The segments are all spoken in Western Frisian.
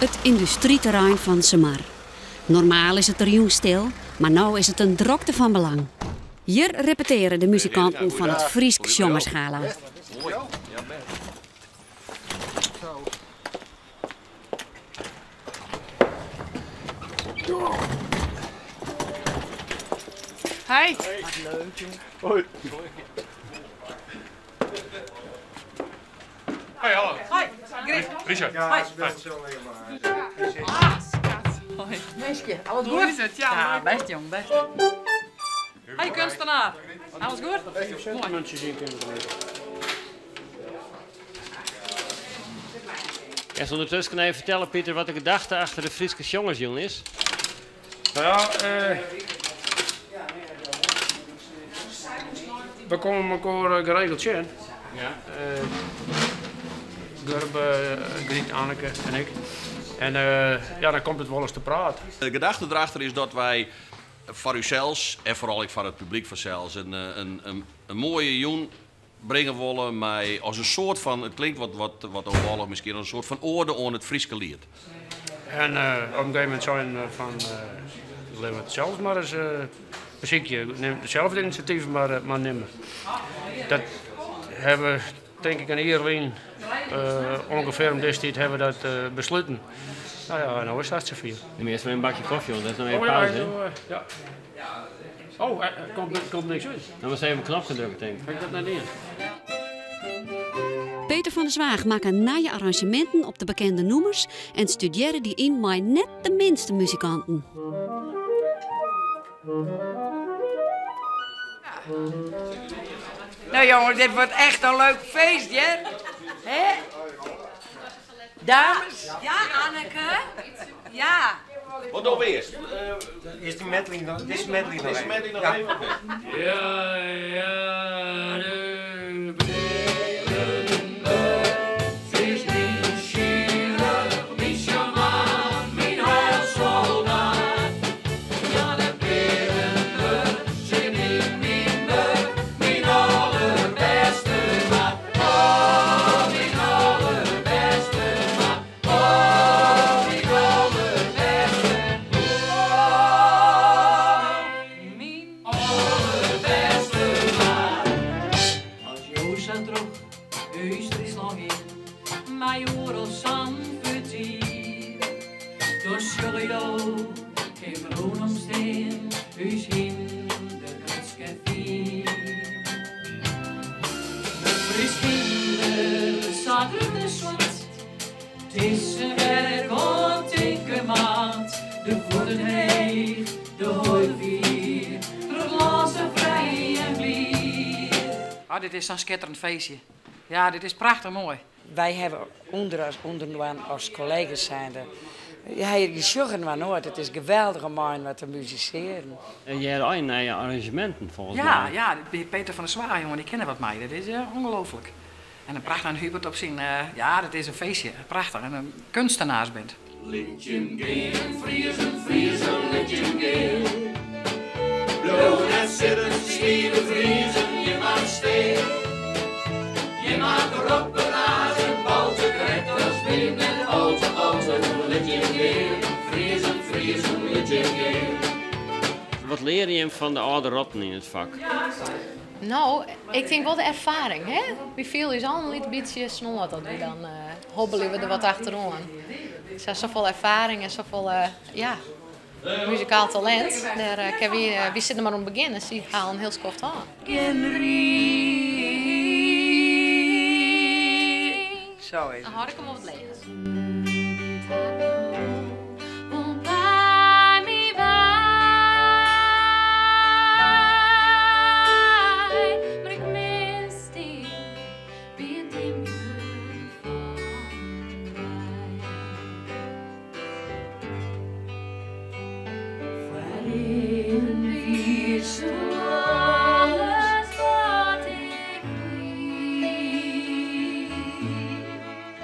It yndustryterrein fan Sumar. Normaal is it der jûns stil, mar no is it in drokte fan belang. Hjir repeteare de muzikanten fan it Frysk Sjongersgala. Hi. Hoi. Hoi, hallo. Hoi, Griet. Richard. Hoi. Hi. Hoi. Minske, alles Hoe goed? is it? Ja, Ja, leuk. best jong, best. Hoi, kunstenaar. Alles goed? Moai. Kinst ûndertusken even fertelle, Pieter, wat de gedachte achter de Fryske Sjongersjûn is? No ja, we komme mekoar geregeld tsjin. Gurbe, Griet, Anneke en ik. En ja, dan komt it wolris te praat. De gedachte derachter is dat wy foar ússels en foaral ek foar it publyk fansels in moaie jûn bringe wolle mei as in soart fan, it klinkt wat wat ôfballich miskien, as in soart fan oade oan it Fryske liet. En op in gegeven momint seinen we fan, litte we it sels mar ris besykje, sels it inisjatyf mar nimme. Dat hawwe we tink ik in jier lyn, ûngefear om dizze tiid, hawwe we dat besluten. No ja, en no is it hast safier. Nim earst mar even in bakje kofje, want dat is no even pauze, hè? Ja. Oh, er komt niks út. Dan moatst even op in knopke drukke, tink ik. Ha ik dat net dien? Peter van der Zwaag makke nije arranzjeminten op de bekende nûmers en studearre dy yn mei net de minste muzikanten. Nou jongens, dit wordt echt een leuk feest, hear. Hè? Dames? Ja, Anneke. Ja. Wat dogge we earst? Earst dy medley noch, dizze medley noch Dizze even. medley noch Ja. even? Oké. Ja, ja, de As jo sa troch ús Fryslân gean, mei oeral sa'n fertier, dan sjogge jo him rûnom stean, ús hynder grutsk en fier. It Frysk hynder sa grut en swart, 't is in werk oan tinke moat. De fuotten heech, de holle fier, troch it lân sa frij en blier. Oh, dit is sa'n skitterend feestje. Ja, dit is prachtich moai. Wy hawwe ûnder ûnderinoar as kollega's zijnde, ja, je sjogge inoar noait. It is geweldich om mei-inoar te musisearjen. En je hawwe allegear nije arranzjeminten folgens Ja, my. ja, Peter van der Zwaag, jonge, dy kin der wat mei. Dat is ongelooflik. En in prachtich en Hubert op syn, ja, dat is in feestje. Prachtich. En in kunstenaarsband. Lit jim gean, Friezen, Friezen, lit jim gean. Bliuw net sitten, stive Friezen, jim moatte stean. Jim moatte roppe, raze, balte, gretters, beam en alte, alte. Lit jim gean, Friezen, Friezen, lit jim gean. Wat leare jim fan de âlde rotten yn it fak? No, ik tink wol de erfaring, hè? Wy fiele ús al in lyts bytsje snoad dat wy dan hobbelje we der wat achteroan. Se ha safolle erfaring en safolle, ja, muzikaal talint. Dêr kinne wy, wy sitte mar oan it begjin en sy ha al in hiel skoft hân. Zo is Dan it. hâld ik him op it leech.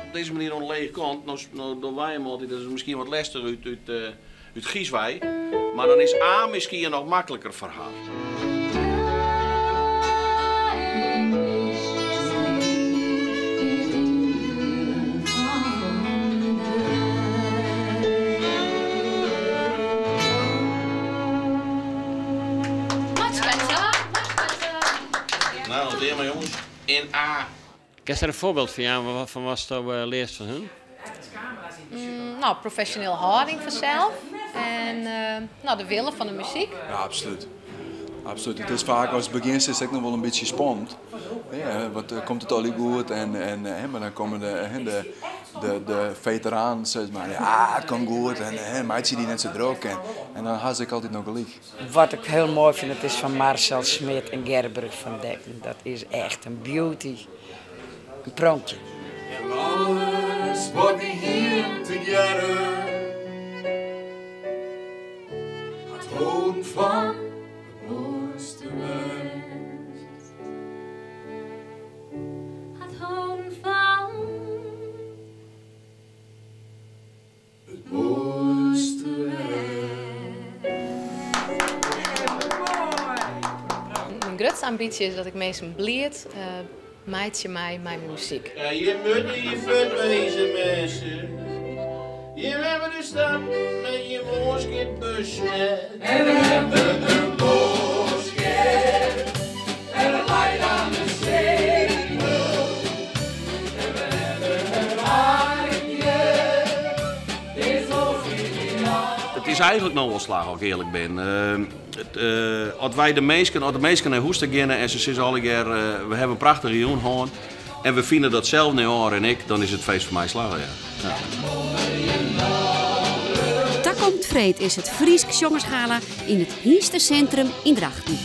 Op dizze manier oan de lege kant, no dogge wy him altyd, dat is miskien wat lestich út Gieswei, mar dan is A miskien noch makliker foar har. In A. Kinst dêr in foarbyld fan jaan fan watsto learst fan hun? No, profesjonele hâlding fansels en no, de wille fan de muzyk. Ja, absolút. Absolút. It is faak as begjinst is it ek noch wol in bytsje spannend. Ja, wat komt it allegear goed en, en hè, mar dan komme de, hè, de, de, de feteranen sis mar, ja, it komt goed en hè, meitsje dy net sa drok en, en dan ha se ek altyd noch gelyk. Wat ik hiel moai fyn, dat is fan Marcel Smit en Gerbrich van Dekken. Dat is echt in beauty. In pronkje. En alles wat wy hienen tegearre hat holden fan it moaiste west. Hat holden fan it moaiste west. Myn grutste ambysje is dat ik minsken bliid meitsje mei myn muzyk. Ja, je moeten je fut wezen, mensen. Je hebben de stad met je boodschap besmet. En we hebben een boodschap. En het leidt aan de zee. En we hebben een hartje. Dit It is eigenlik no wol slagge, as ik earlik bin. As wy de minsken, as de minsken nei hûs ta geane en se sizze allegear, we hawwe in prachtige jûn hân en we fine dat sels nei ôfrin ek, dan is it feest foar my slagge, ja. Ja. Takomt freed is it Frysk Sjongersgala yn it Hynstesintrum yn Drachten.